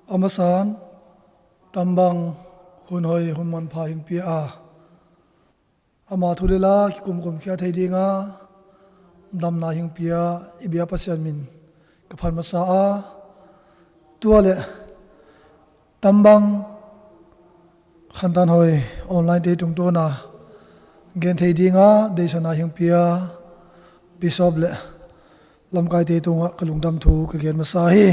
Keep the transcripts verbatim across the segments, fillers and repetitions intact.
A masan, tambang hun hoi hun manpha hing pia a, ama thu le la kikumkum khia thei dinga damna hing pia i bia Pasian min ka phat masa a, tua le tambang khantan hoi online te tungtawna gen thei dinga deisana hing pia Bishop le lamkaite tungah ka lungdam thu ka gen masa hi.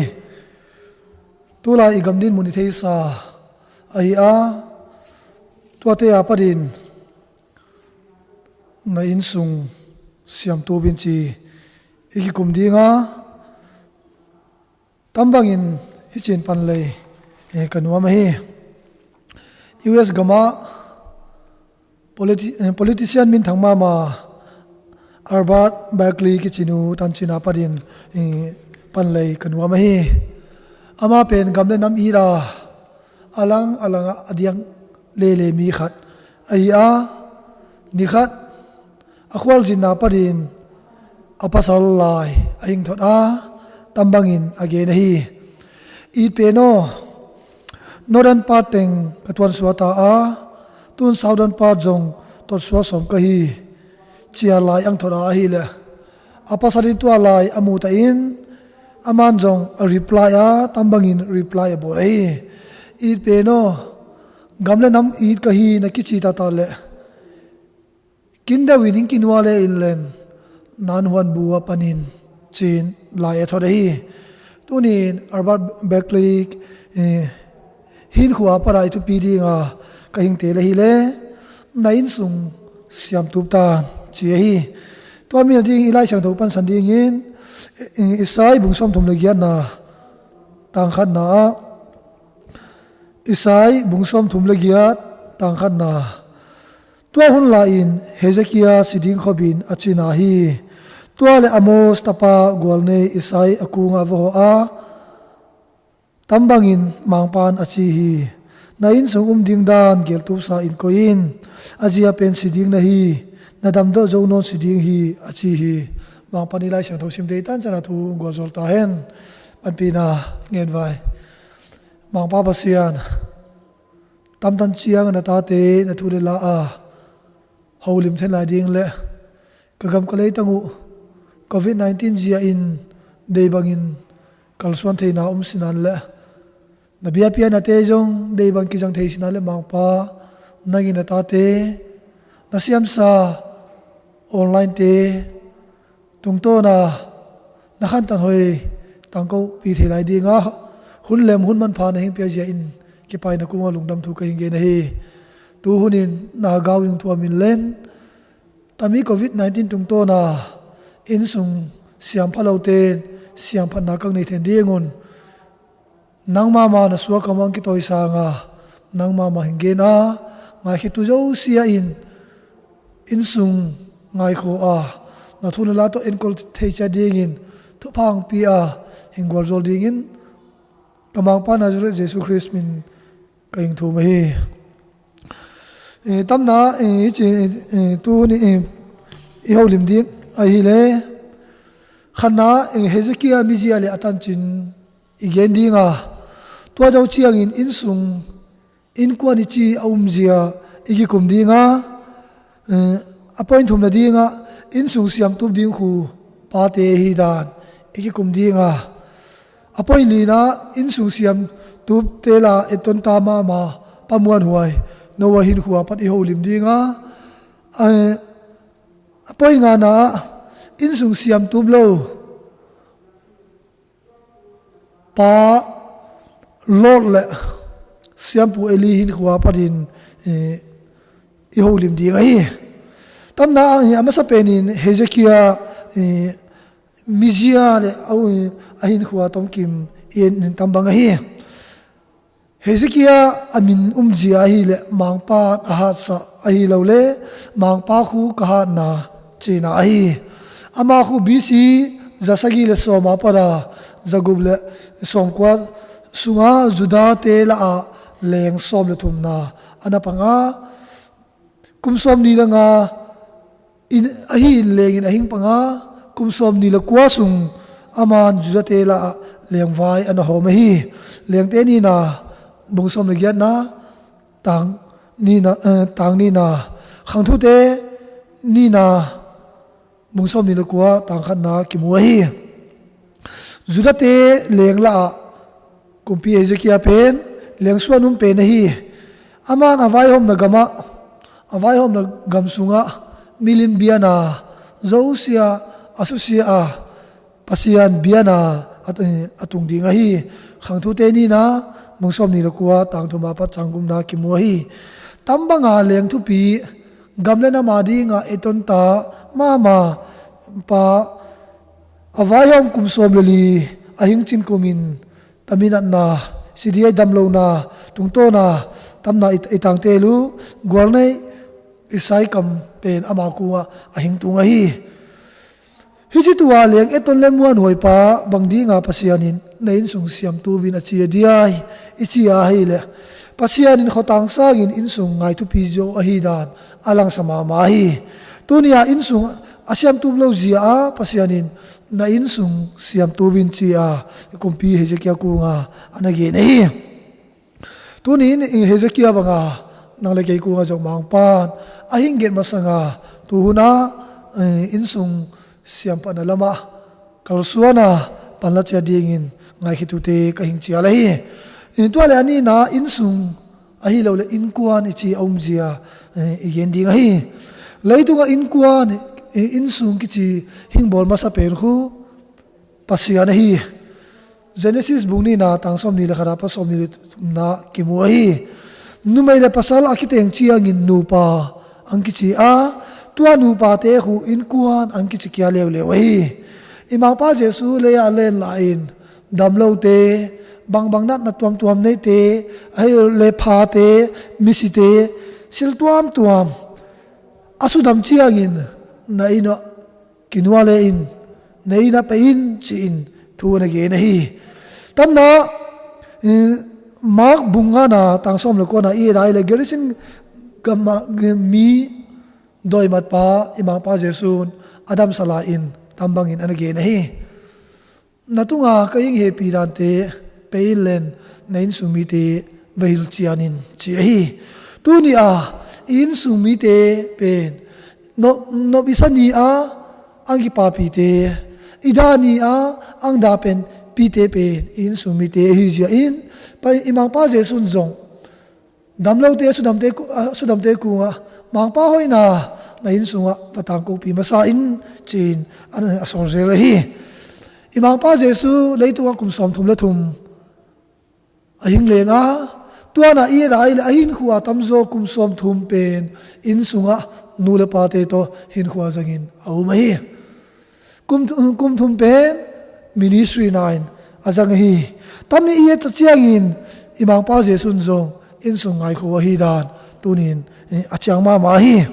Tulai i gam din mun i theisa ahi a, tuate a patin na innsung siamtup in ci i kikum dinga, tambangin hicin panlei, eh, ka nuam ahi. U S gamah politi-, eh, politician minthang mahmah Albert Barkley kicinu tancina patin, eh, panlei ka nuam ahi. Ama pen gam le nam ida a lang a langah a diak lele mi khat ahi a, nikhat a khualzinna patin a pasal lai a hingthot a, tambangin a gen ahi. It pen aw, northern part teng ka tuansuah ta a, tun southern part zong totsuah sawm ka hi, cia lai ang thot a ahileh a pasal in tua lai a mu ta in, aman zong a reply a, tambangin reply a bawl ahi. It pen aw, gam le nam it ka hi na kici tata leh, kin deuh in hing kinua le in len nan huan bu a panin cin lai a thot ahi. Tunin Albert Barkley, eh, hinkhua a pat a i thupi dinga ka hingte le hi le, na innsung siamtup tan ci ahi. Tua mi na ding i Lai Siangtho pansan dingin, eh, Isai bung sawmthum le giatna tang khatna ah, Isai bung sawmthum le giat tang khatna. Tua hun lai-in Hezekiah si ding khopin a cina hi. Tua le Amos tapa gualnei Isai a kungah va hawh a, tambangin Mangpan a ci hi. Na innsung um ding dan geltupsa in koi in, a zia pen si ding na hi, na damdawh zo nawn si ding hi a ci hi. Mangpan i Lai Siangtho sim deitan cana thu gualzawl ta hen. Panpina ngen vai. Mangpa Pasian, tamtan ciang na tate na thu le la a holim then lai ding le ka gam ka leitang uh covid nineteen zia in dei bangin kalsuan theina um sinan le na biapianate zong dei bang kizang thei sinan le Mangpa, nangin na tate na siamsa online te tungtawna na khantan hoi tangkopi thei lai dinga hun lem hun manpha na hing pia zia in kipai na kungah lungdam thu ka hing gen ahi. Tu hunin na gau ding thu a min len tami covid nineteen tungtawna innsung siampha lote siamphatna kang nei then dingun nangmama na suak a mawng kitawi sanga nangmama hing gen a, ngaikhiatu zosia in innsung ngaikhawh a, na thu le la tawh enkol thei ciat dingin thupha hong pia hing gualzawl dingin ka Mangpa Nazareth Jesu Khrist min ka hing thum ahi. Eh, tamna, eh, i ci, eh, tu ni, eh, i holim ding ahile khanna, eh, Hezekiah mizia le a tancin i gen dinga, tua zo ciangin innsung innkuan i ci a umzia i kikum dinga, eh, a point thumna dinga innsung siamtup ding khu pate hi dan i kikum dinga, a point lina innsung siamtupte la ettonta mama pamuan huai Noah hinkhua pat i holim dinga, eh, a point ngana innsung siamtup lo pa Lot le siampu Eli hinkhua patin, eh, i holim ding ahi. Tamna, eh, a masa penin Hezekiah, eh, mizia le a, eh, a hinkhua tomkim i en tambang ahi. Hezekiah a min umzia ahile Mangpa a hatsa ahi lo le Mangpa khu ka hatna cina ahi. Ama khu B C za sagih le sawm a pat a za gup le sawm kua sunga Judate la a leng sawm le thumna a na panga, kum sawm ni le nga in ahi in lengin a hing panga, kum sawm ni le kua sung aman Judate la a lengvai a na hawm ahi. Lengte nina, bung sawm le giatna, tang nina, eh, tang nina, khangthute nina, bung sawm nih le kua, tang khatna kimu ahi. Judate lengla ah kumpi Hezekiah pen lengsuan um pen ahi. Aman a vaihawmna gamah, a vaihawmna gam sungah milim biana zosia a susia a Pasian biana a, a tung ding ahi. Khangthute nina, bung sawm nih le kua, tang thum a pat tang gukna kimu ahi. Tambanga leng thupi, gam le nam a dinga eton ta mahmah pa, a vaihawm kum sawm le li a hing cin kumin taminatna, C D A damlohna tungtawna tamna i, i tangtel uh, gualnei Isai kam pen ama kungah a hing tung ahi. Hici tua leng eton le muanhuaipa bang dinga Pasian in na innsung siamtupin a ci a diai, i ci a hileh, Pasian in khotang sangin innsung ngai thupi zo ahi dan a langsa mahmah hi. Tuni-a innsung a siamtup lo zia a Pasian in na innsung siamtupin ci a kumpi Hezekiah kunga a na gen ahi. Tuni in Hezekiah banga nang le kei kunga zong Mangpan a hing gen masanga tuhuna, eh, innsung siampatna lamah kalsuana panla ciat dingin ngaikhitute ka hing cial ahi. Eh, tua le a nina innsung ahi lo le innkuan i ci a umzia, eh, i gen ding ahi. Leitungah innkuan, eh, innsung kici hingbawl masa pen khu Pasian ahi. Genesis bung nihna tang sawmnih le khat a pat sawmnih le thumna kimu ahi. Numei le pasal a kiteng ciangin nupa ang kici a, tua nupate khu innkuan ang kici kia leuleu ahi. I Mangpa Jesu lei-ah len lai-in damlote, bangbang natna tuamtuam neite, ahi le phate, misite, sil tuamtuam a sudam ciangin na inn ah kinua le in, na inn ah pia in ci-in thu na gen ahi. Tamna, eh, Mark bung ngana tang sawm le kuana i et a hileh Gerisin gam ah mi dawi matpa i Mangpa Jesu in a damsak lai-in tambangin a na gen ahi. Na tunga ka ing hepi dante pia in len na innsung mite va hilh cian in ci ahi. Tuni-a i innsung mite pen nop, nop i sa ni-a ang kipapite, i dah ni-a ang dah penpite pen i innsung mite ahi zia in, pa i Mangpa Jesu in zong damlote, a sudamte ku-, a sudamte kungah Mangpa hoihna na inn sungah va tangkokpi masa in ci-in a, a sawl zel ahi. I Mangpa Jesu leitungah kum sawmthum le thum a hing leng a, tuana i et a hileh a hinkhua tamzaw kum sawmthum pen inn sungah nu le pate tawh hinkhua zangin a um ahi. Kum, kum thum pen ministry na in a zang ahi. Tamni i et ciangin i Mangpa Jesu in zong innsung ngaikho ahi dan tunin, eh, a ciang mahmah ahi.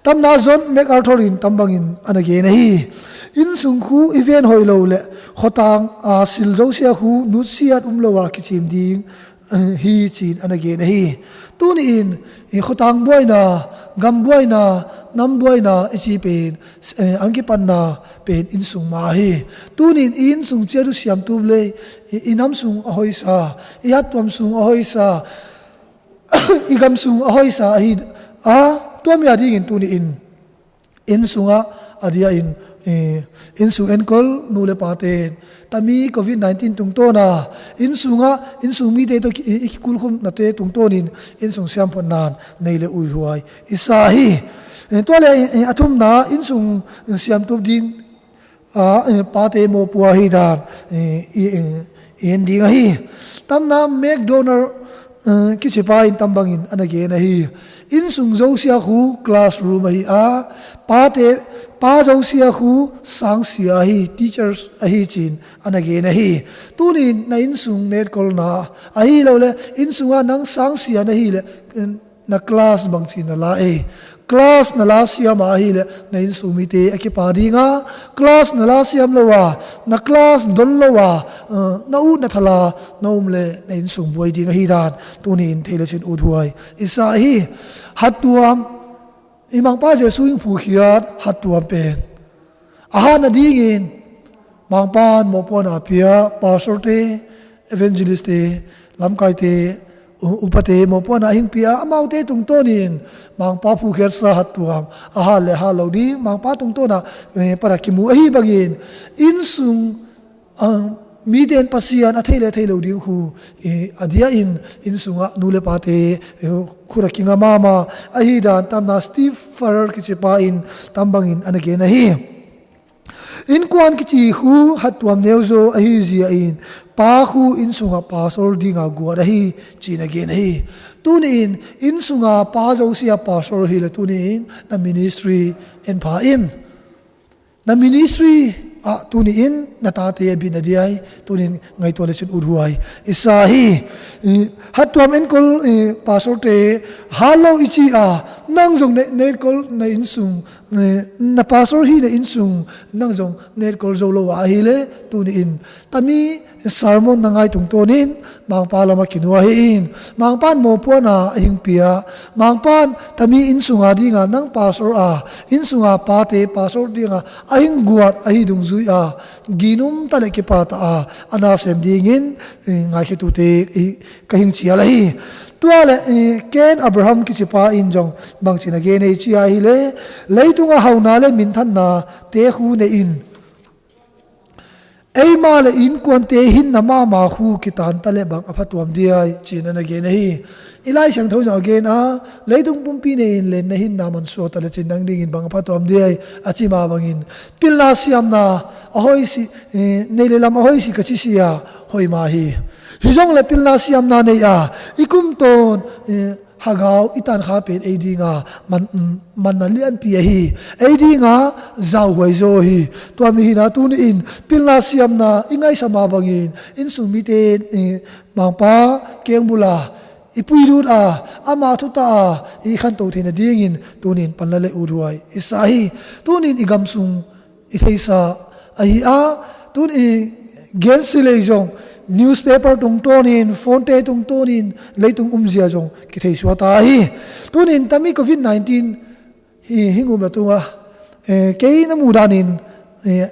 Tamna John MacArthur in tambangin a na gen ahi. Innsung khu i ven hoih lo le khotang a sil zosia khu nutsiat um lo a kicim ding, eh, hi ci-in a na gen ahi. Tuni-in, eh, khotang buaina, gam buaina, nam buaina i ci pen, eh, ang kipatna pen innsung mah ahi. Tuni-in i innsung ciat uh siamtup le, i, i nam sung a hoihsa, i hattuam sung a hoihsa, i gam sung a hoihsa ahi a, tua mi a dingin tuni-in inn sungah a dia in, eh, innsung enkol nu le pate in tami covid nineteen tungtawna inn sungah innsung mite tawh ki-, i kikulkhumnate tungtawnin innsung siamphatna nei le uithuai i sa hi. Eh, tua le, eh, a thumna innsung siamtup ding a, eh, pate mawhpuak hi dan, eh, i, eh, i en ding ahi. Tamna McDonald, eh, kicipa in tambangin a na gen ahi. Innsung zosia khu classroom ahi a, pate, pa zosia khu sangsia ahi, teachers ahi ci-in a na gen ahi. Tunin na innsung netkolna ahi lo le, innsungah nang sangsia na hi le, eh, na class bangci na la ei. Class na la siam a hileh na innsung mite a kipa ding a, class na la siam lo a, na class don lo a, eh, na ut na thala na um le na innsung buai ding ahi dan tuni-in thei le cin uthuai i sa hi. Hattuam, i Mangpa Jesu in phukhiat hattuam pen a hat nadingin Mangpan mawhpuana pia, pastorte, evangelistte, lamkaite, u- upate mawhpuana hing pia, amaute tungtawnin Mangpa phukhiatsa hattuam a hat le hat lo ding, Mangpa tungtawna eh, para kimu ahi bangin, innsung ah, miten Pasian a thei le thei lo ding hu, eh, a dia in innsungah nu le pate eh, khura kinga mama ahi dan tamna Steve Farrar kicipa in tambangin ana gen ahi. Innkuan kici hu hattuam neuzo ahi zia in pa hu innsungah pastor dinga guat ahi, ci-in a gen ahi. Tuni-in innsunga pa zosia pastor hi le tuni-in na ministry en pha in. Na ministry ah tuni-in na tate a bit na diai, tuni-in ngaihtuah le cin uthuai i sa hi. I, hattuam enkol i, pastorte hat lo i ci a, nang zong ne- netkol na innsung, eh, na pastor hi na innsung nang zong netkol zo lo a ahi le tuni-in tami sermon na ngai tungtawnin Mangpa lamah kinuai hi in, Mangpan mawhpuana a hing pia, Mangpan tami innsunga dinga nang pastor a, innsunga pate pastor dinga a hing guat ahi dungzui a, ginum ta le kipa ta a, a nasem dingin eh, ngaikhiatute i, ka hing cial ahi. Tua le eh, Ken Abraham kicipa in zong bangcin a gen ei ci ahi le, leitunga hauna le minthanna te hu ne in, eima le innkuante hinna mama hu kitanta le bang a phatuam diai, ci-in ana gen ahi. I Lai Siangtho zong a gen a, leitung pumpi ne in lenna hinna mansuata le cin nang dingin bang a phatuam diai, a ci ma bangin, pilna siamna a hoisi, eh, nei le lam a hoisi ka ci sia, hoima hi. Hi zong le pilna siamna nei a, i kumtawn eh, hagau i tankha pen ei dinga man, manna lianpi ahi, ei dinga zauhuai zaw hi. Tua mi hina tuni-in pilna siamna i ngaihsa ma bangin innsung mite eh, Mangpa kengbula i puilut a, ama thuta a i khanto theina dingin tuni-in panla le uthuai i sa hi. Tuni-in i gamsung i theisa ahi a, tuni-in gensi lei zong newspaper tungtawnin, phonete tungtawnin, leitung umzia zong kitheisuata ahi. Tuni-in tami covid nineteen hi hing umna tunga eh, kei na mudanin eh,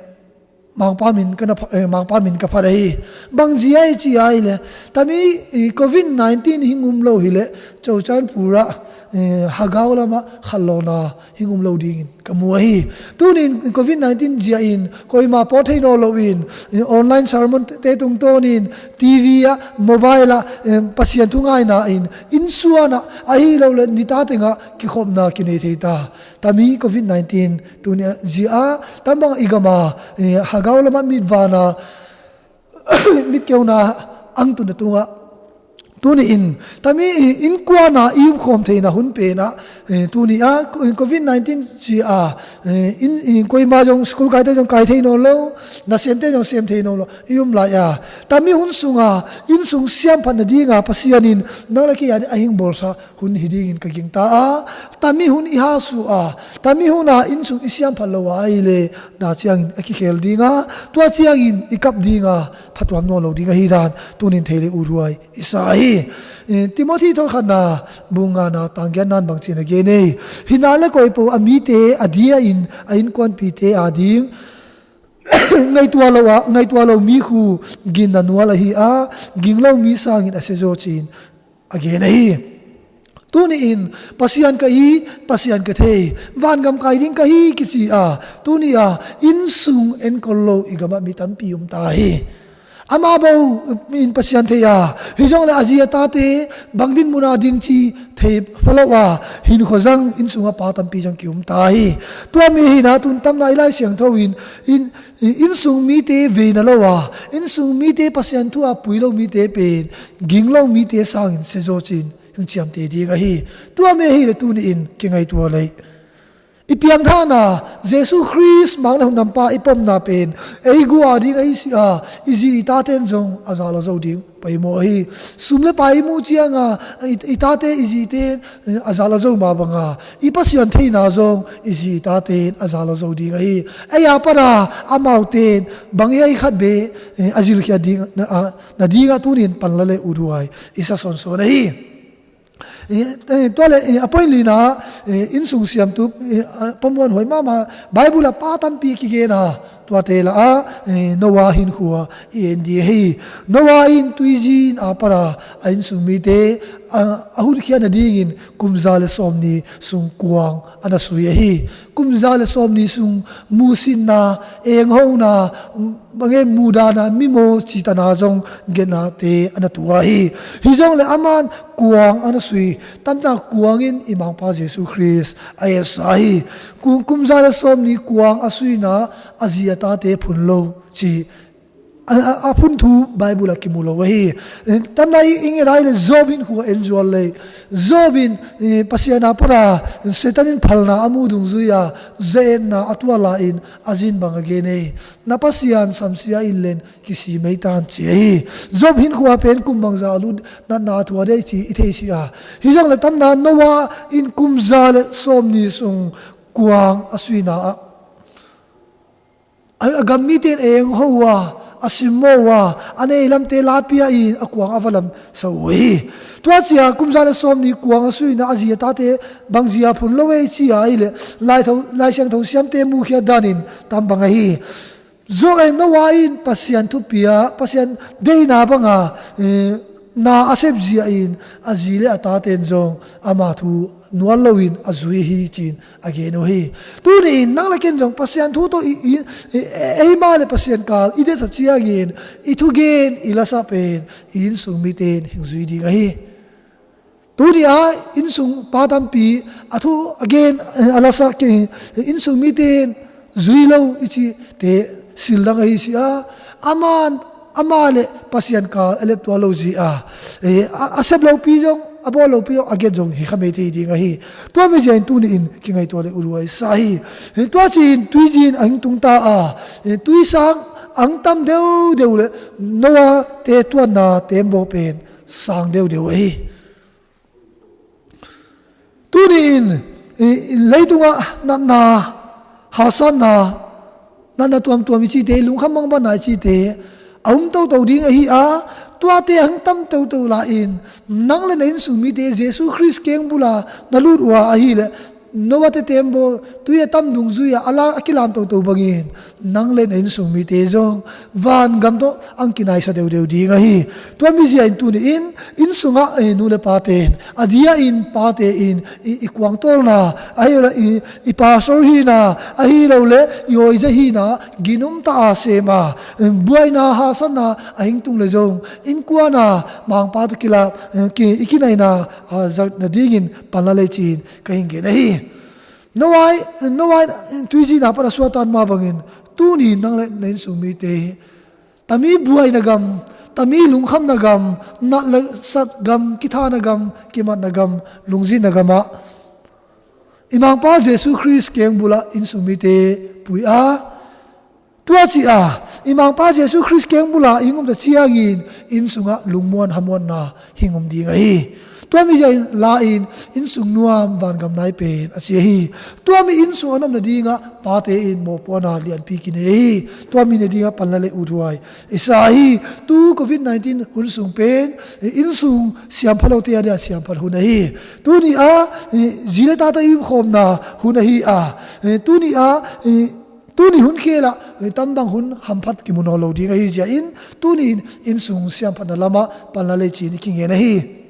Mangpa min ka na pha- eh, Mangpa min ka phat ahi. Bang zia i ci ahi le, tami eh, covid nineteen hing um lo hi le, Chochanpura eh, hagau lama khanlawna hing um lo dingin ka mu ahi. Tuni-in covid nineteen zia in koima pawt thei naw loin eh, online sermon te tungtawnin, TV ah, mobile ah eh, Pasian thu ngaina in, innsuana ahi lo le nita tengah kikhopna kinei thei ta. Tami covid nineteen tuni a zia a, tambang i gama eh, hagau lama mitvana mitkeuna ang tuna tunga, tuni-in tami eh, innkuana i umkhawm theina hun pena eh, tuni a covid nineteen zia a eh, in, in koima zong school kaite zong kai thei naw lo, nasemte zong sem thei naw lo i um lai a, tami hun sunga innsung siamphatna dinga Pasian in nang le kei a hing bawlsa hun hi dingin ka gingta a, tami hun i hasuh a, tami huna innsung i siamphat lo a ahi le, na ciangin a kikhel dinga, tua ciangin i kap dinga, phatuam nawn lo ding ahi dan tunin thei le uthuai i sa hi. Eh, Timothy thawhkhatna bung ngana tanggiannan bangcin a gen ei. Hina le koipo a mite a dia in a innkuanpite a ding ngaihtuah lo a, ngaihtuah lo mi khu ginna nual ahi a, ging lo mi sangin a siazaw cin a gen ahi. Tuni-in Pasian ka it, Pasian ka thei, vangam kai ding ka hi kici a, tuni a innsung enkol lo i gamah mi tampi um ta hi. Ama bo in Pasian thei a, hi zong le a zi a tate bang din muna ding ci thei pha lo a, hinkhua zang innsungah pa tampi zong ki um ta hi. Tua mi hina tun tamna i Lai Siangtho in, in, innsung mite veina lo a, innsung mite Pasian thu a pui lo mite pen, ging lo mite sangin siazaw cin hing ciamte ding ahi. Tua mi ahi le tuni-in kingaihtuah lei. I piangthana Jesu Khrist mang le hun nampa i pomna pen ei gua ding ahi si a, i zi i taten zong a zala zo ding paimaw ahi. Sum le pai i muh cianga i, i tate i ziten a zala zo ma banga i Pasian theina zong i zi i taten a zala zo ding ahi. Ei a pana amauten bang i ahi khat be a zilkhia ding na, a, na dinga tunin panla le uthuai i sa sawnsawn ahi. Eh, eh, tua le, eh, a point lina, eh, innsung siamtu, eh, a, pamuan huai mama, Bible a pa tampi kigena, Tuate lah a, eh, Noah hinkhua i en ding hi. Noah in tuizin a pat a, a innsung mite a, a hunkhia nadingin kum za le sawmni sung kuang a na sui ahi. Kum za le sawmni sung musitna, enghona, bangin mudahna, mimaw citana zong genate a na tu ahi. Hi zong le aman kuang a na sui, tamna kuang in i Mangpa Jesu Khrist a etsa hi. Kum, kum za le sawmni kuang a suina a zi a tate phun lo ci a, a, a phun thu Bible ah kimu lo ahi. Tamna i, i ngen a hih leh Job hinkhua en zual lei. Job in, eh, Pasian a pat a Satan in phalna a mu dungzui a, za-etna a tual a in a zin bang a gen hi. Na Pasian samsia in len kisi mei tan ci ahi. Job hinkhua pen kum bangza a lut natna a thua dei ci i thei si a. Hi zong le tamna Noah in kum za le sawmni sung kuang a suina ah a, a gam mite in eng ho uh a, a simmawh uh a, a nei lamte lapia in a kuang a va lamsak uh hi. Tua ci a kum za le sawmni kuang a suina a zi a tate bang zia phun lo ei ci a hih leh Lai tho, Lai Siangtho siamte mukhiat danin tam bang ahi. Zo-, eh, Noah in Pasian thupi a, Pasian deihna bang a, eh, na a sep zia in a zi le a tate in zong ama thu nual lo in a zui hi ci-in a gen uh hi. Tuni in nang le ken zong Pasian thu tawh i, i, i, eima le Pasian kal i delhsak ciangin i thugen i lasak pen i innsung mite in hing zui ding ahi. Tuni a innsung pa tampi a thu a gen, eh, a lasak, eh, innsung mite in zui lo i cihte sil dang ahi si a, aman, ama le Pasian kal a leptual lo zia, eh, a, a sep lopi zong, a bawl lopi zong, a gen zong hi kha mei thei ding ahi. Tua mi zia in tuni in kingaihtuah le uthuai sa hi. Eh, tua ci in tuizin a hing tung ta a, eh, tuisang a hing tam deudeu le Noah te tuanna tembaw pen sang deudeu ahi. Tuni in, i, i leitungah natna, haksatna, natna tuamtuam i cihte, lungkham mangbatna i cihte a um toto ding ahi a, tuate a hang tam toto lai in nang le na innsung mite Jesu Khrist keng bula na lut uh a hih leh Noah te tembaw tui a tam dungzui a a la, a kilam toto bangin nang le na innsung mite zong vangam tawh ang kinaisa deudeu ding ahi. Tua mi zia in tuni in innsungah, eh, nu le pate in, a dia in pate in, i, i kuangtawlna, ahi lo le i, i pastor hihna, ahi lo le i awiza hihna ginum ta a sem a, buaina haksatna a hing tung le zong innkuan a Mangpa tawh kilap, eh, ki, i kinaina a zat nadingin pan la le ci-in ka hing gen ahi. Noah, Noah tuizin a pat a suahtak mah bangin tuni nang le na innsung mite tami buaina gam, tami lungkhamna gam, nat le sat gam, kithana gam, kimatna gam, lungzinna gamah i Mangpa Jesu Khrist keng bulah innsung mite pui a, tua ci a, i Mangpa Jesu Khrist keng bula i hing om ta ciangin innsungah lungmuan hamuanna hing om ding ahi. Tua mi zia in la in innsung nuam vangam nai pen a ci ahi. Tua mi innsung a nuam nadingah pate in mawhpuana lianpi kinei ahi. Tua mi nadingah pan la le uthuai i sa hi. Tu covid nineteen hun sung pen innsung siampha lote a dia siampha hun ahi. Tuni a zi le tate i khawmna hun ahi a, tuni a tuni hun khel ah, eh, tambang hun hamphat kimu nawn lo ding ahi zia in, tuni in innsung siamphatna lamah pan la le ci-in i kingen ahi.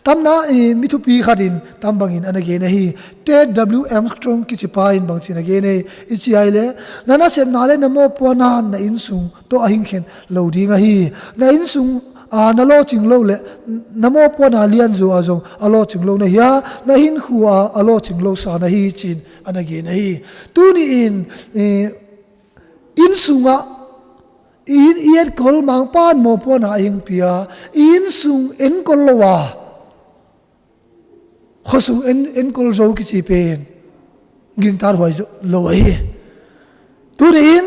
Tamna, eh, mi thupi khat in tambangin a na gen ahi. Ted W Armstrong kici pa in bangci-in a gen ahi, i ci a hih leh, na nasepna le na mawhpuana na innsung tawh a hingkhen lo ding ahi. Na innsung a na lawhcing loh le na mawhpuana lianzaw a zong a lawhcing lo na hi a, na hinkhua a lawhcing lo sa na hi ci-in a na gen ahi. Tuni in, eh, innsungah i, i enkol Mangpa in mawhpuana a hing pia, i innsung enkol lo a khuasung en, enkol zo kici pen gingtat huai zo lo ahi. Tuni in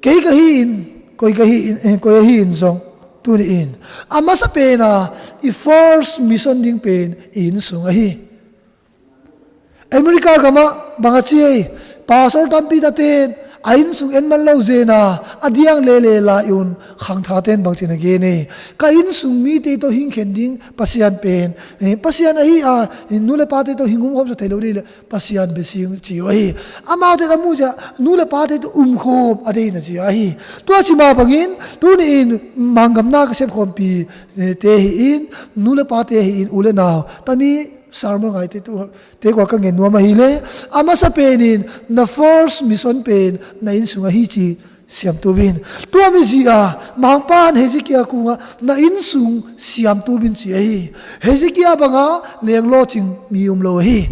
kei ka hi in, koi ka hi in, eh, koi ahi in zong tuni in a masa pen a i first mission ding pen i innsung ahi. America gamah bang a ci ei, pastor tampi taten a innsung en man lo zena a diang lele lai un khangthate in bangcin a gen hi. Ka innsung mite tawh hingkhen ding Pasian pen, eh, Pasian ahi a, eh, nu le pate tawh hing umkhawm zaw thei lo ding le Pasian bia sing ci uh ahi. Amaute a muh ciang nu le pate tawh umkhawm a deih na ci uh ahi. Tua ci mah bangin tuni-in manggamna ka sepkhawmpi, eh, te hi-in, nu le pate hi-in, u le nau, tami sermon ngaite tu te kua ka ngen nuam ahile, a masa penin na first mission pen na innsung ahi ci siamtup in. Tua mi zia Mangpan Hezekiah kungah na innsung siamtup in ci ahi. Hezekiah banga lenglawcing mi um lo ahi.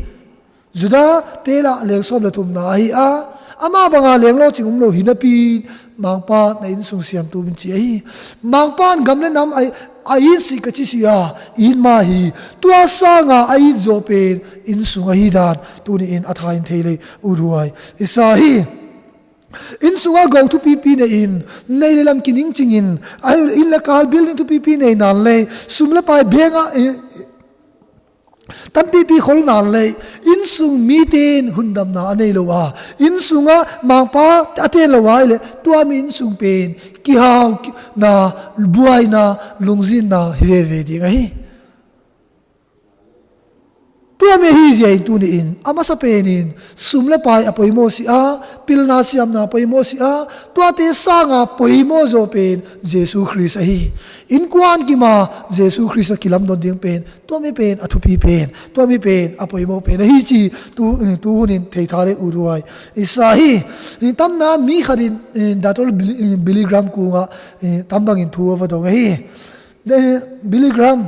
Judah te lah leng sawm le thumna ahi a, ama banga lenglawcing um lo hi napi Mangpan na innsung siamtup in ci ahi. Mangpan gam le nam a, a it si ka ci si a, it mah hi. Tua sanga a it zaw pen innsung ahi dan tuni-in a tha in thei lei uthuai i sa hi. Innsungah go thupipi nei in, nei le lam kiningcingin, a inn le kal building thupipi nei nan lei, sum le pai bank ah, eh, tampipi khol nan lei, innsung mite in hundamna a nei lo a, innsungah Mangpa a ten lo a ile, tua mi innsung pen kihau na, buaina, lungzinna hi veve ding ahi. Tua mi ahi zia in tuni-in a masa penin sum le pai a poimaw si a, pilna siamna poimaw si a, tuate sanga poimaw zaw pen Jesu Khrist ahi. Innkuan kima Jesu Khrist a kilamdon ding pen, tua mi pen a thupi pen, tua mi pen a poimaw pen ahi ci tu, tu hunin theitha le uthuai i sa hi. Tamna mi khatin, eh, Doctor Billy, eh, Billy Graham kungah, eh, tambangin thu a va dong ahi. Eh, Billy Graham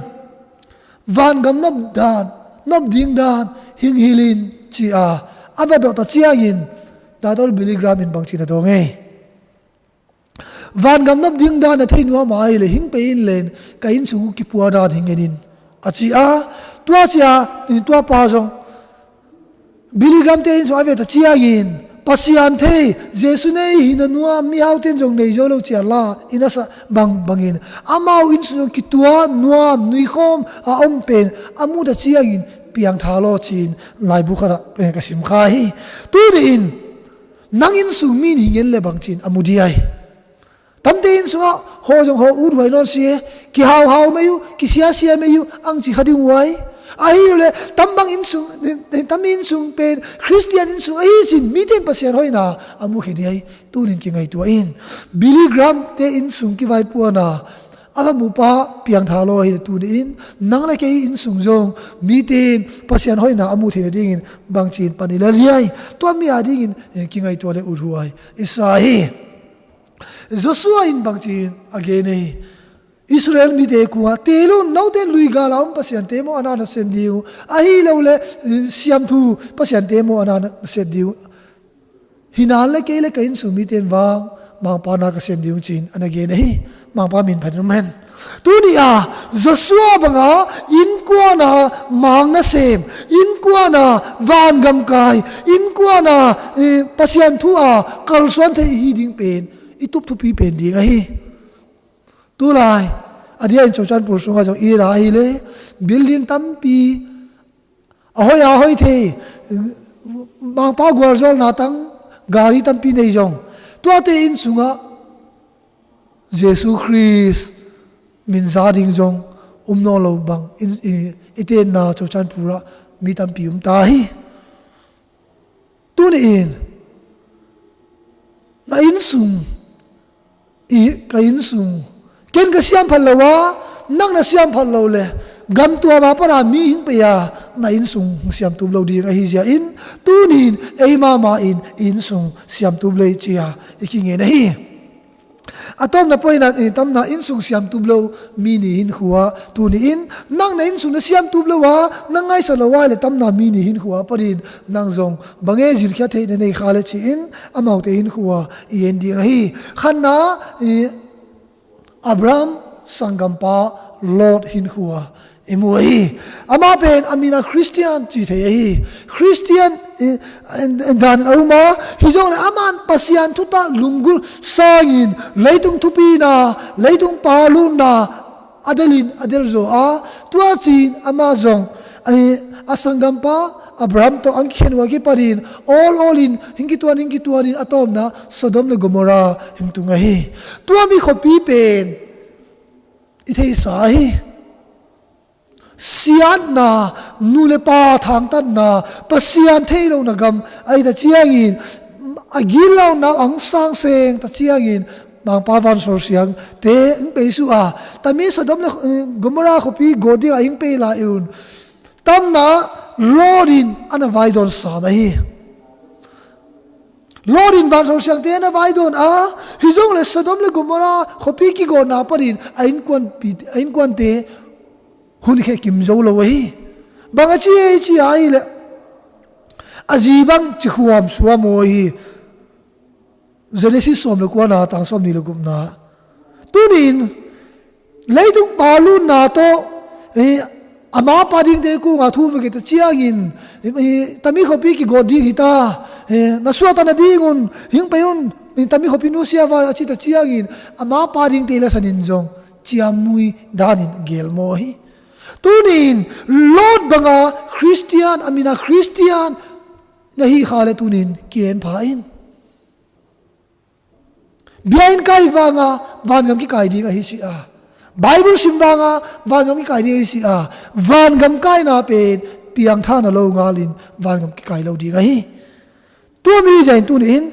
vangam nop dan, nop ding dan hing hilin ci a, a va dawh ta ciangin Doctor Billy Graham in bangcin a dawng ei. Vangam nop ding dan a thei nuam a ile hing pei in len ka innsung uh kipua dan hing enin a ci a, tua ci a, tua pa zong Billy Graham te innsung a ve ta ciangin Pasian thei, Jesu nei hi na nuam, mihaute in zong nei zo lo ci a la in a sa bang bangin amau innsung zong kitua nuam nuikhawm a om pen a mu ta ciangin piangtha law ci-in laibu khatah, eh, ka sim kha hi. Tuni-in nang innsung mi in hing en le bangcin a mu diai. Tamte innsungah haw zong haw uthuai nawn si e, kihauhau mei uh, kisiasia mei uh, ang ci kha ding uai. Ahi le tambang innsung, tam innsung pen Khristian innsung ahi sin mite in Pasian hoihna a mu khe diai. Tunin kingaitua in Billy Graham te innsung kivaipuana a va mupa piangtha law ahi le tuni-in nang le kei innsung zong mite in Pasian hoihna a mu theina dingin bangcin pan i la liai. Tua mi a dingin, eh, kingaitua le uthuai i sa hi. Joshua in bangcin a gen ei. Israel mite kungah, "Tel un, note luigala um pasiante maw a na nasem ding uh, ahi lo le, eh, siamthu pasiante maw a na nasem ding uh. Hinan le kei le ka innsung mite in vang Mangpa na ka sem ding uh," ci-in a na gen ahi. Mangpa min phat in um hen. Tuni a Joshua banga innkuana mang nasem, innkuana vangam kai, innkuana, eh, Pasian thu a kalsuan thei hi ding pen i tup thupi pen ding ahi. Tulai a dia in Churachandpur sungah zong i ra ahi le building tampi a hoih a hoih thei, Mangpa gualzawlna tang gari tampi nei zong tuate innsungah Jesu Khrist min za ding zong um nawn lo bang in, i, i tenna Churachandpur ah mi tampi um ta hi. Tuni-in na innsung, i, ka innsung, ken ka siam phat lo a, nang na siam phat lo le gamtuam a pana mi hing pei a na innsung siamtup lo ding ahi zia in tuni-in ei mahmah in innsung siamtup lei ci a i kingen ahi. A tawpna poinah, eh, tamna innsung siamtup lo mi ni hinkhua tuni-in nang na innsung na siamtup lo a na ngaihsa lo a le tamna mi ni hinkhua panin nang zong bang e zilkhiat theih na nei kha le ci-in amaute hinkhua i en ding ahi. Khatna, eh, Abraham sanggampa Lot hinkhua i mu ahi. Amah pen a min a Khristian ci thei ahi. Khristian, eh, dan a um a, hi zong le aman Pasian thutak lunggulh sangin leitung thupina, leitung palutna a delin a del zaw a, tua ci-in amah zong a sanggampa Abraham tawh ang kikhen uh a kipanin awl awlin hing kituan hing kituanin a tawpna Sodom le Gomorrah hing tung ahi. Tua mi khuapi pen i theisa hi. Siatna, nu le pa thangtatna, Pasian thei lohna gam ahi ta ciangin, a gilo nau ang sang seng ta ciangin, Mangpa vansawlsiangte hing pei suh a, tami Sodom le Gomorrah khuapi gawt dingah hing pei lai un, tamna Lot in a na vaidawn sam ahi. Lot in vansawlsiangte a na vaidawn a, hi zong le Sodom le Gomorrah khuapi kigawtna panin a innkuanpite, a innkuante hun khia kim zo lo ahi. Bang a ci ei ci a ahi le, a zi bang ci khuam suam aw ahi. Genesis sawm le kuana tang sawm ni le gupna. Tunin leitung pa lutna tawh ama pa dingte kunga thu vekita ciangin, tami khuapi kigawt ding hita, na suahta nadingun hing pei un, tami khuapi nusia va a cita ciangin ama pa dingte lasanin zong ciammui danin gelmaw hi. Tunin Lot banga Khristian, a mina Khristian na hih kha le tunin kienpha in. Biakinn kai vanga vangam kikai ding ahi si a, Bible sim vanga vangam kikai ding ahi si a, vangam kaina pen piangthana lo ngalin vangam kikai lo ding ahi. Tua mi zain tunin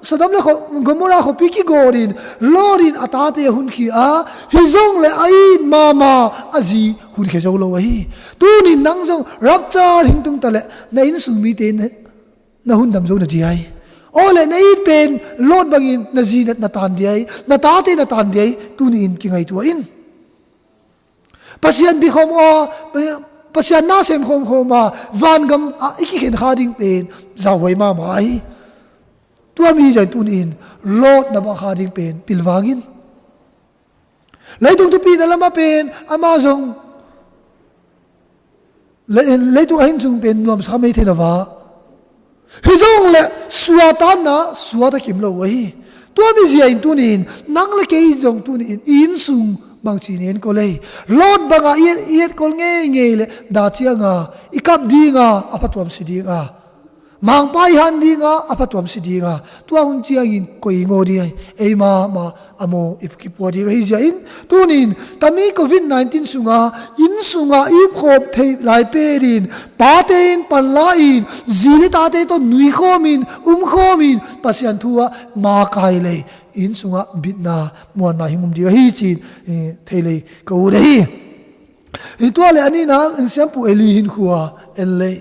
Sodom le Gomorrah khuapi kigawtin Lot in a tate a hunkhia a, hi zong le a it mahmah a zi hunkhia zo lo ahi. Tunin nang zong rapture hing tung ta le na innsung mite na hundam zo na diai. Aw le na it pen Lot bangin na zi na tan diai, na tate na tan diai, tunin kingaihtuah in. Pasian bikhawm aw, Pasian nasem khawmkhawm a vangam ah i kikhen kha ding pen zauhuai mahmah ahi. Tua mi zain tunin Lot na bah kha ding pen pilvang in. Leitung thupina lama pen ama zong leitung a hin sung pen nuamsa kha mei thei na va. Hi zong le suatanna suata kim lo ahi. Tua mi zia in tunin nang le kei zong tunin i innsung bangci nen ko lei. Lot banga i etkol ngeingei le dacianga i kap dinga a phatuam si dinga Mangpa i han dinga a phatuam si dinga tua hun ciangin koi i ngaw ding ahi. Ei mahmah a maw i kipua ding ahi zia in tunin tami covid nineteen sunga inn sunga i upkhawm thei lai penin pate in panla in zi le tate tawh nuikhawmin umkhawmin Pasian thu ah makai lei inn sunga bitna muanna hing um ding ahi cin thei lei ka ut ahi. Hi tua le a nihna in siampu Eli hin khua en lei.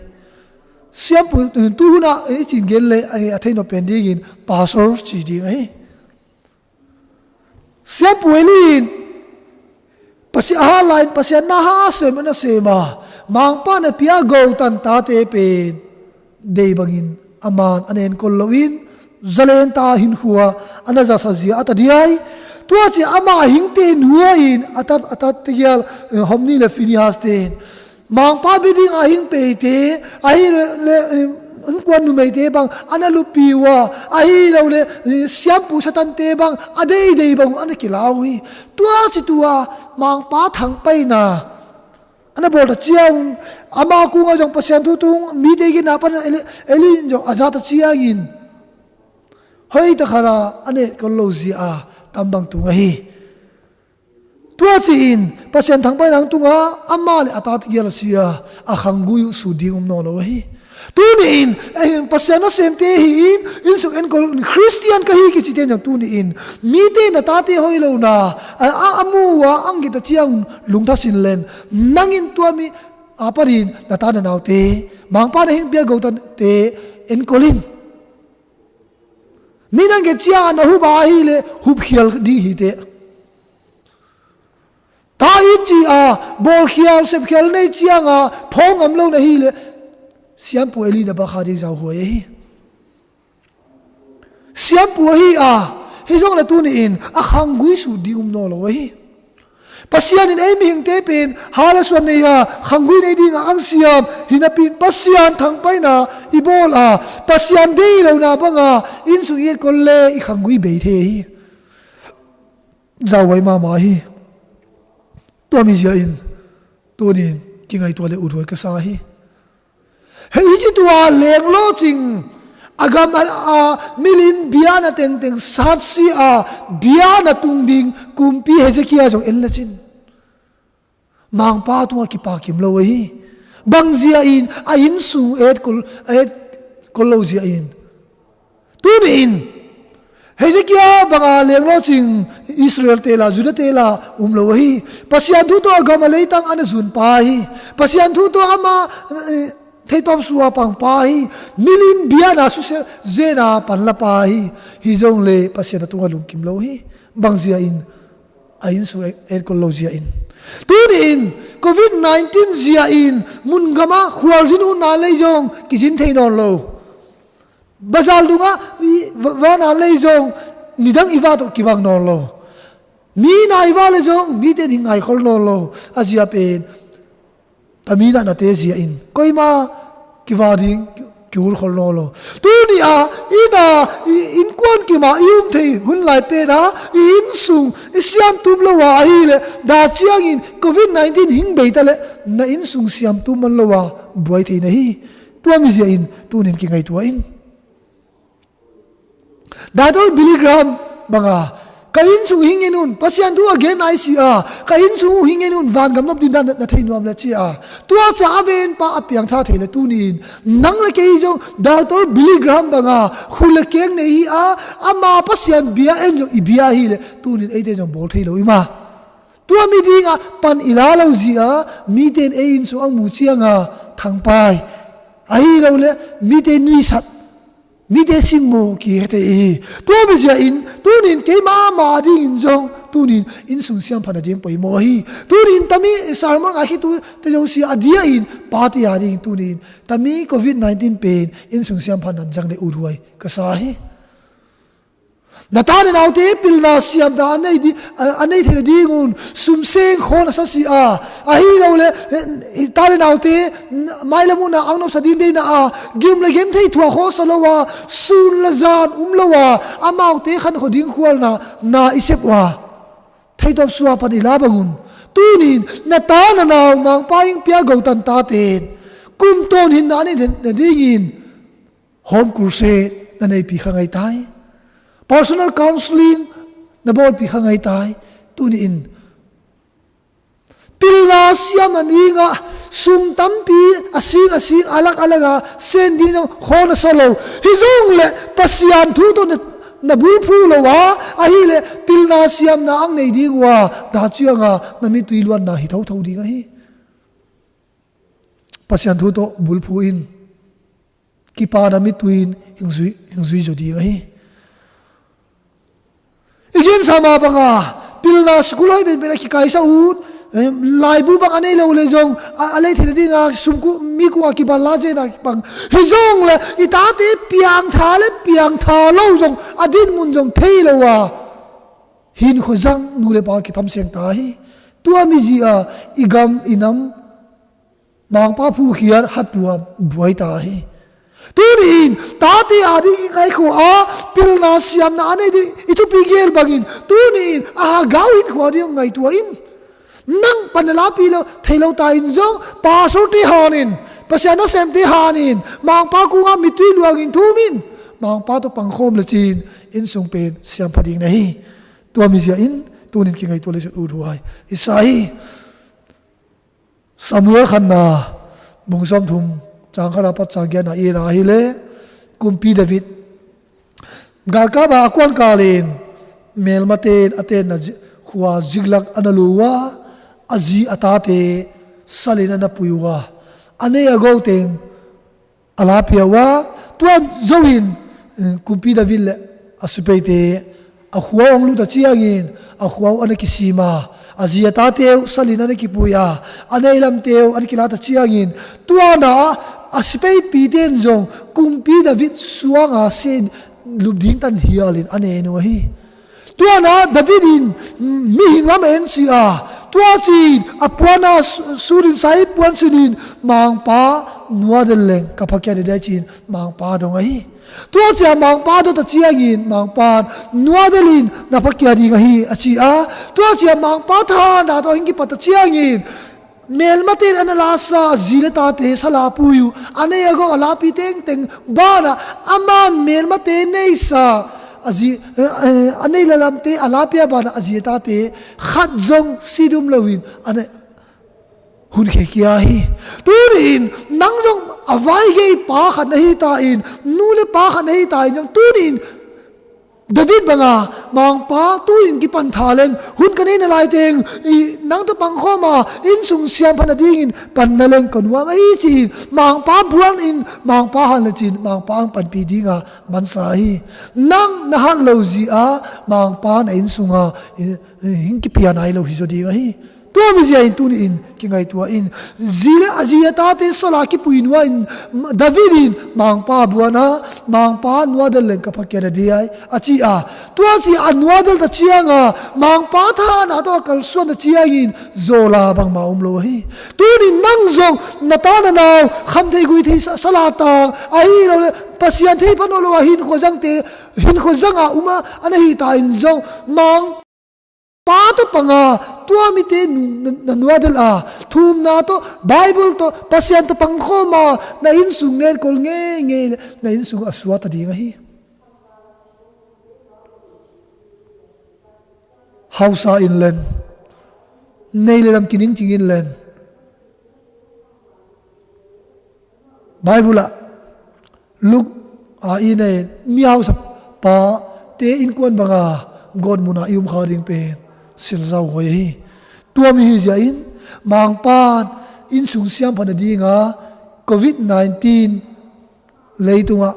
Siampu tuhuna i cin gen le a thei nop pen dingin pastor ci ding ahi. Siampu Eli in Pasian a hat lai in Pasian na ha sem a na sem a Mangpa na pia gotan tate pen dei bangin a man a nenkol loin zalen ta hinkhua a na zasa zia a ta diai. Tua ci ama hingte nuain a tat a tat tegial Hofni le Finehas ten Mangpa bia dinga hing peite ahi le hingkuan numeite bang a na lupi uh a ahi lo le siampu satante bang a deidei bang uh a na kilau hi. Tua ci tua Mangpa thangpaina a na bawl ta ciang ama kungah zong Pasian thu tung mite ginna pan Eli in zong a za ta ciangin hoi ta khara a netkol lo zia a tambang tung ahi. Tua ci-in Pasian thangpaina ang tunga ama le a tate gial a sia a khanggui uh sut ding um nawn lo ahi. Tuni-in Pasian nasemte hi-in innsung enkol Khristian ka hi kicite in zong tuni-in mite na tate hoi lona a a mu uh a ang gita ciang lungthasin len nangin tua mi a panin na ta na naute Mangpa na hingpia gotate enkol in. Mi nang get cianga na hup a ahileh hupkhial ding hiteh. Ta it ci a bawlkhial sepkhial nei cianga phawng ngam lo na hileh siampu Eli na bakha ding zauhuai ahi. Siampu ahi a hi zong le tuni-in a khanggui sut ding um naw lo ahi. Pasian in ei mihingte pen hal a suan nei a khanggui nei dinga ang siam hinapi in Pasian thangpaina i bawl a Pasian dei lona banga innsung i etkol le i khanggui bei thei ahi. Zauhuai mahmah ahi. Tua mizia in tunin Kingaihtuah le uthuai ka sa hi. Hei, hih ci tua lenglawcing a gam a, a milim biana tengteng satsi a biana tung ding kumpi Hezekiah zong en lecin Mangpa tungah kipakim lo ahi. Bangzia in a innsung etkol, etkol lo zia in. Tuni in Hezekiah banga lenglawcing Israel tela, Judah tela um lo ahi. Pasian thu tawh a gam a leitang a na zun pa hi. Pasian thu tawh ama, eh, theitawp sua pang pa hi. Milim biana susia zena panla pa hi. Hi zong le Pasian a tungah lungkim lo hi. Bangzia in a innsung etkol lo zia in. Tuni in covid nineteen zia in mun gama khualzin utna lei zong kizin thei nawn lo. Bazar dungah i va, vana lei zong nidang i va tawh kibang nawn lo. Mi na i va le zong mite in hi ngaikhol nawn lo. A zia pen tami nahnate zia in koima kiva ding ki, kiulkhol nawn lo. Tuni a ina i innkuan kima i um thei hun lai pena i innsung i siamtum lo a ahile dah ciangin covid nineteen hing beita le na innsung siamtum man lo a buai thei na hi. Tua mi zia in tunin kingaihtuah in. Doctor Billy Graham banga ka innsung hing en un, Pasian thu a gen nai si a, ka innsung hing en un, vangam nop ding dan na, na thei nuam le ci a. Tua ca a venpa a piangtha thei le tunin nang le kei zong Doctor Billy Graham banga khut le keng nei hi a, ama Pasian bia en zong i bia hi le tunin eite zong bawl thei lo i ma. Tua mi dinga pan i la lo zia mite in ei innsung a mu cianga thangpai ahi lo le mite nuisat, mite simmaw kihete i hi. Tua mi zia in tunin keima ma dingin zong tunin innsung siamphat nading poimaw hi. Tunin tami sermon a khitute zong si a dia in pate a dingin tunin tami covid nineteen pen innsung siamphat nan zang le uthuai ka sa hi. Na ta na naute pilna siamna a nei di, a, a nei theihna dingun sumseng khawn a sa si a, ahi lo le, eh, ta le naute mailam uhna ang nopsa ding deihna a gim le gen thei thuak khaw sa lo a, sun le zan um lo a, amaute khankhaw ding khualna na i sep uh a, theitawp sua pan i la bangun tunin na ta na nau Mangpa in pia gotan taten kum tawn hinna a nei theihna dingin home crusade na neipi kha ngei tai. Personal counseling na bawlpi kha ngei tai. Tuni in pilna siam a ninga sum tampi a sing a sing a lak a laka sen ding zong khawn a sa lo. Hi zong le Pasian thu tawh na, na bulphu lo a, ahile pilna siamna ang nei ding uh a, dah cianga na mittui luanna hi thotho ding ahi. Pasian thu tawh bulphu in kipana mittui in hingzui, hingzui zaw ding ahi. I gensa ma banga pilna sukul hoih penpen a kikaisa ut, eh, laibu bang a nei lo le zong a, a lei theihna dinga sumku mi kunga kiban la zena bang hi zong le i tate piangtha le piangtha lo zong a dinmun zong thei lo a hinkhua zang nu le pa kitamsiang ta hi. Tua mi zia i gam i nam Mangpa phukhiat hattuam buai ta hi. Tuni in tate a ding i ngaikhua a pilna siamna a nei ding i thupi gel bangin tuni in a hagau hinkhua ding ngaihtuah in. Nang pan na lapi lo thei lo ta in zong pastorte hanin, Pasian nasemte hanin, Mangpa kunga mittui luangin thumin Mangpa tawh pangkhawm le cin innsung pen siampha ding na hi. Tua mi zia in tunin kingaihtuah le cin uthuai i sa hi. Samuel khatna bung sawmthum cang khat a pat cang giatna i ra hi le kumpi David galkap a a kuan kalin melmate in a tenna zi-, khua Ziklak a na lu uh a, a zi a tate salin a na pui uh a, a nei a go teng a la pia uh a, tua zo in, eh, kumpi David le a sipaite a khua uh hong lut a ciangin a khua uh a na kisim a, a zi a tate uh salin a na kipui a, a nei lamte uh a na kilat a ciangin tua na a sipaipite in zong kumpi David suanga sen lup ding tan hialin a nen uh ahi. Tua na David in mihing lam en si a, tua cin a puan a su-, surin sai puan sinin Mangpa nuadel leng ka phakia dede cin Mangpa dong ahi. Tua cia Mangpa dot a ciangin Mangpa nuadelin na phakia ding ahi a ci a. Tua cia Mangpa thana tawh hing kipat a ciangin Melmate in a na lasa a zi le tate sa lapui uh. A nei a gawh a lapi tengteng banah aman melmate neisa a zi, eh, eh, a nei le lamte a lapi a banah a zi a tate khat zong si dum loin a na hun khia kia hi. Tuni-in nang zong a vaigei pa khat na hi ta in, nu le pa khat na hi ta in zong tuni-in David banga, Mangpa, tu-in kipan tha leng, hun ka neihna laiteng, i, nang tawh pangkhawma innsung siamphat nadingin pan na leng ka nuam ahi ci-in Mangpa buanin, Mangpa han le cin, Mangpa ang panpih dinga mansa hi. Nang na hat lo zia Mangpa na innsunga i, i, hing kipia nai lo hi zaw ding ahi. Tua mizia in tuni-in kingaihtuah in, zi le a zi a tate sala kipui nuain David in Mangpa buana, Mangpa nuadel leng ka phakiat a diai a ci a, tua ci a nuadel ta cianga Mangpa thana tawh a kalsuan ta ciangin zawla bangma um lo ahi. Tuni nang zong na ta na nau kham thei gui thei sa, sala tang ahi lo le Pasian thei phan lo a hinkhua zangte, hinkhua zanga uma a na hi ta in zong Mang pa tawh panga tua mite nu, na, na nuadel a, thumna tawh, Bible tawh, Pasian tawh pangkhawma na innsung nenkol ngeingei le na innsung a suat a ding ahi. Hausa in len, nei le lam kiningcing in len, Bible ah Luke a i nei mi hausa pate innkuan banga gawtmuna i um kha ding pen silzau huai ahi. Tua mi hi zia in Mangpan innsung siamphat nadinga covid nineteen leitungah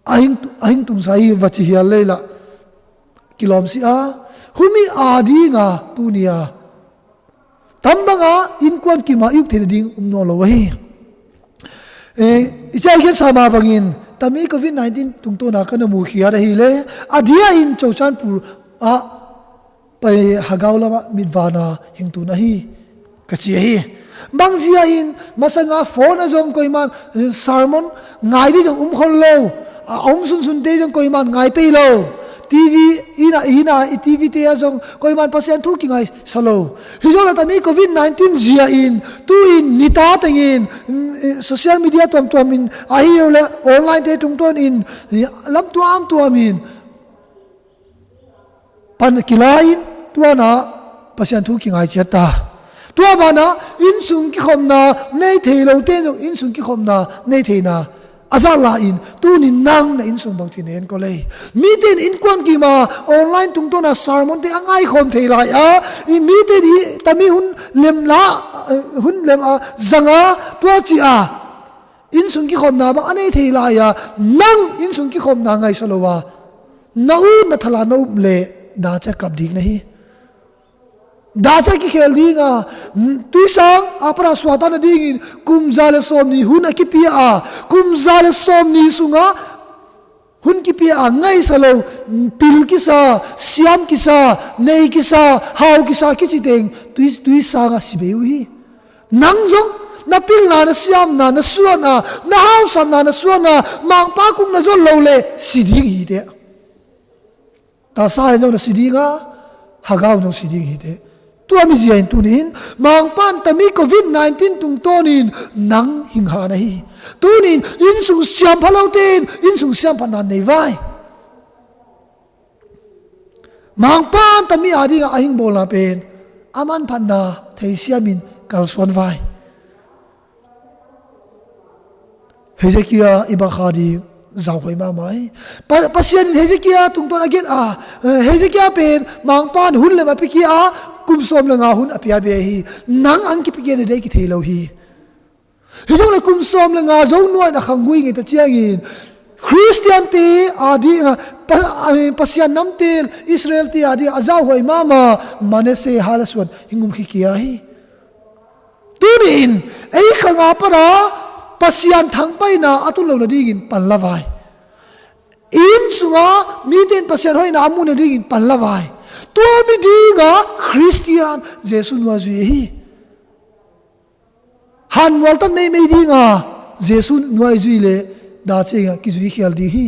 a hing, a hing tungsa hi va ci hial lei lah kilawm si a, humi a dinga tuni a tam banga innkuan kima i uk theihna ding um nawn lo ahi. Eh, i cia i gensa mah bangin tami covid nineteen tungtawna ka na mu khiat ahileh a dia in Chochanpur ah pai Hagau lamah mitvana hingtun ahi ka ci ahi. Bangzia in masanga phone a zong koiman, eh, sermon ngai dih zong um khol lo, a om sunsunte zong koiman ngai pei lo. TV ina, ina i TV te a zong koiman Pasian thu kingai sa lo. Hi zong la tami covid nineteen zia in tu in nita tengin, mm, eh, social media tuamtuam in ahi lo le online te tungtawn in, eh, lam tuamtuam in pan kilai in tuana Pasian thu kingai ciat ta. Tua bana innsung kikhopna nei thei lo te zong innsung kikhopna nei theina a zat la in tuni nang na innsung bangci nen ko lei. Mite in innkuan kima online tungtawna sermon te a ngaikhawm thei lai a, i mite in i tami hun lemla, eh, hun lem a zanga tua ci a innsung kikhopna bang a nei thei lai a, nang innsung kikhopna ngaisa lo a na u na thala na um leh dacia kap ding na hi. Dacia kikhel dinga, tuisang a para suata nadingin kum za le sawm ni hun a kipia a, kum za le sawm ni sunga hun kipia a ngaisa lo, pil kisa, siam kisa, nei kisa, hau kisa kici teng tui, tuisanga si bei uh hi. Nang zong na pilna, na siamna, na suahna, na hausatna, na suahna Mangpa kung na zon lo le si ding hi te. Tasa hen zong na si dinga, Hagau zong si ding hi te. Tua mizia in tuni in Mangpan tami covid nineteen tungtawnin nang hingha na hi. Tuni in innsung siampha lote in innsung siamphatna nei vai. Mangpan tami a dinga a hingbawlna pen a manphatna theisiamin kalsuan vai. Hezekiah i bang kha ding zauhuai mahmah hi. Pa, Pasian in Hezekiah tungtawn a gen a, eh, Hezekiah pen Mangpan hun lem a pikia a, kum sawm le nga hun a pia bia hi. Nang ang kipikia na dei kithei lo hi. Hi zong le kum sawm le nga zo nuai na khanggui ngei ta ciangin Khristian te a dinga, pa, a, Pasian namte Israel te a dinga a zauhuai mahmah Manasseh hal a suan hing um khikia hi. Tuni in ei khanga para Pasian thangpaina a tun lo nadingin pan la vai. Inn sunga mite in Pasian hoihna a muh nadingin pan la vai. Tua mi dinga Khristian Jesu nuai zui hi. Hanmual tan meimei dinga Jesu nuai zui le dacianga kizui khial ding hi.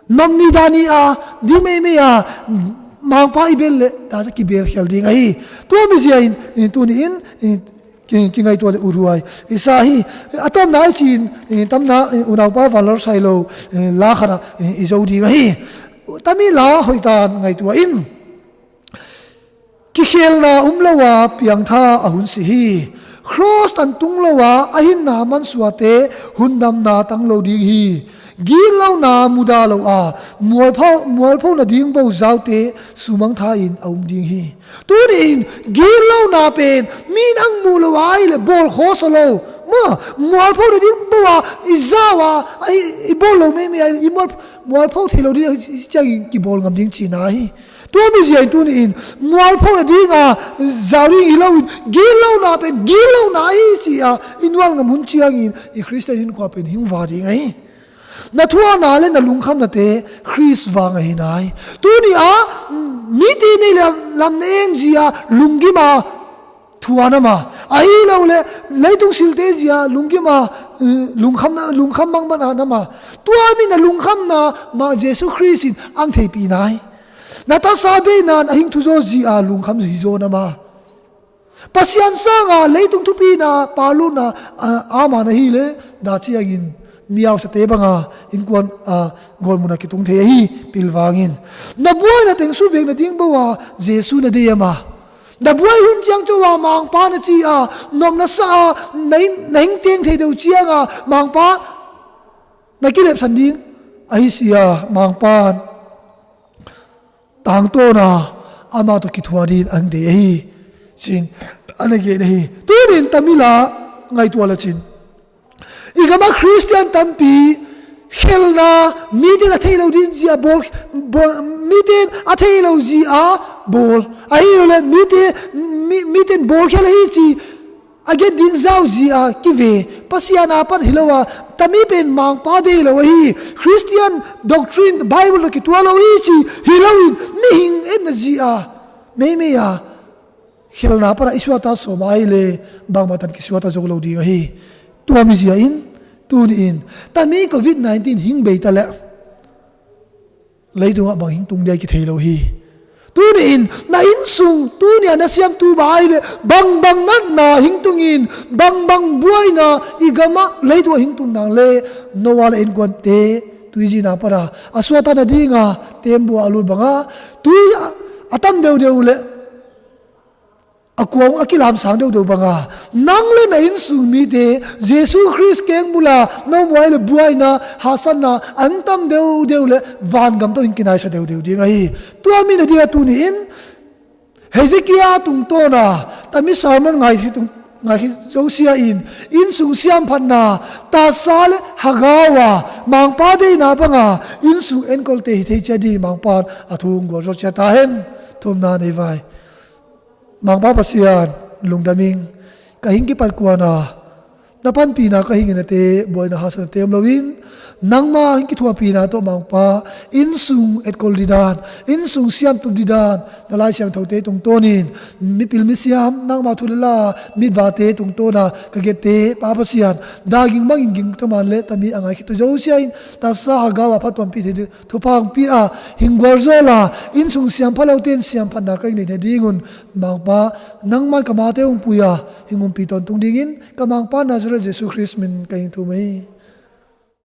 Nomni dani a ding meimei a Mangpa i bel le dacia kibel khial ding ahi. Tua mizia in, in tuni in, in ki, kingaihtuah le uthuai i sa hi. A tawpna i cin, eh, tamna, eh, unaupa vanlor sai lo, eh, la khatah, eh, i zo ding ahi. Tami la hoihtan ngaihtuah in. Kikhelna um lo a piangtha a hun si hi. Cross tan tung lo a a hinna mansuate hundamna tang lo ding hi. Gitlona muda lo a mualpho, mualpho nading bo zaute sumangtha in a um ding hi. Tuni in gitlona pen mi in ang mu lo a i le bawl khawsa lo. Ma, mualpho nading bo a i zau a, a i, i bawl lo meimei a i mual, mualpho thei lo ding a i ciangin kibawl ngam ding cina hi. Tua mi zia in tuni in mualpho nading a zau ding hi lo in gitlona pen gitlona hi ci a i nual ngam hun ciangin i Khristian hinkhua pen hing va ding ahi. Na thuana le na lungkhamnate Khrist vang ahi nai. Tuni a mite nei le lam na en zia lunggim a thuan ama. Ahi lo le leitung silte zia lunggim a, eh, lungkhamna, lungkham mangban a nama. Tua mi na lungkhamna mah Jesu Khrist in ang theipih nai. Na taksa deihna in a hing thuzaw zia lungkham hi zaw nama. Pasian sanga leitung thupina, pa lutna, a, ama na hi le, daciangin mi ausate banga innkuan, a, gawlmuna kitung thei ahi, pilvangin. Na buaina teng suvek nading bo a Jesu na dei ama. Na buai hun ciang co a Mangpa na ci a, nopna sa a, na in, na hing teng thei deuh cianga Mangpa na kilepsan ding ahi sia Mangpan tangtawna ama tawh kithuah dingin a hing dei ahi. Cin, a na gen ahi. Tunin tamila ngaihtuah la cin. I gama Khristian tampi khelna miten a thei lo ding zia bawl, bawl, miten a thei lo zia bawl. Ahi lo le mite, mi, miten bawl khel ahi ci a gen ding zau zia kive. Pasian a pan hi lo a, tami pen Mangpa dei lo ahi. Khristian doctrine, Bible na kituah lo hi ci hi lo in mihing etna zia meimei a khelna pana i suata sawm ahi le bangmah tan kisuata zo lo ding ahi. Tua mi zia in tuni in tami covid nineteen hing bei ta le leitungah bang hing tung dia kithei lo hi. Tuni in na innsung tuni a na siamtu ba ahi le bangbang natna hing tungin bangbang buaina i gamah leitungah hing tung nang le Noah le innkuante tuizina pana a suata nadinga tembuh a lut banga tui a, a tam deuhdeuh le a kuang a kilamsang deuhdeuh banga nang le na innsung mite Jesu Khrist keng bula no muai le buaina hasanna ang tam deuhdeuh le vangam tawh in kinaisa deuhdeuh ding ahi. Tua mi na ding a tuni in Hezekiah tungtawna tami sermon ngai hi tung ngai hi zosia in innsung siamphatna tasa le hagau a Mangpa deina banga innsung enkolte hi thei cia ding Mangpan a thu gualzo cia ta hen. Thumna nei vai. Mangpa Pasian lungdam ing ka hing kipat kuana na panpina ka hing inate buaina hasan tem loin nangma hing kithuapina tawh Mangpa innsung etkol didan innsung siamtup didan na Lai Siangthote tungtawnin mipil misiam nangma thu le la mitvate tungtawna ka gette Pa Pasian daging mangin ging taman le tami a ngai khit tu zosiain tasa hagau a phattuampih thei ding thupha hong pia hing gualzawla innsung siampha lote in siamphatna ka hing nei nadingun Mangpa nangman ka mate hong puia hing umpi tawntung dingin ka Mangpa Nazareth Jesu Khrist min ka hing thum hi.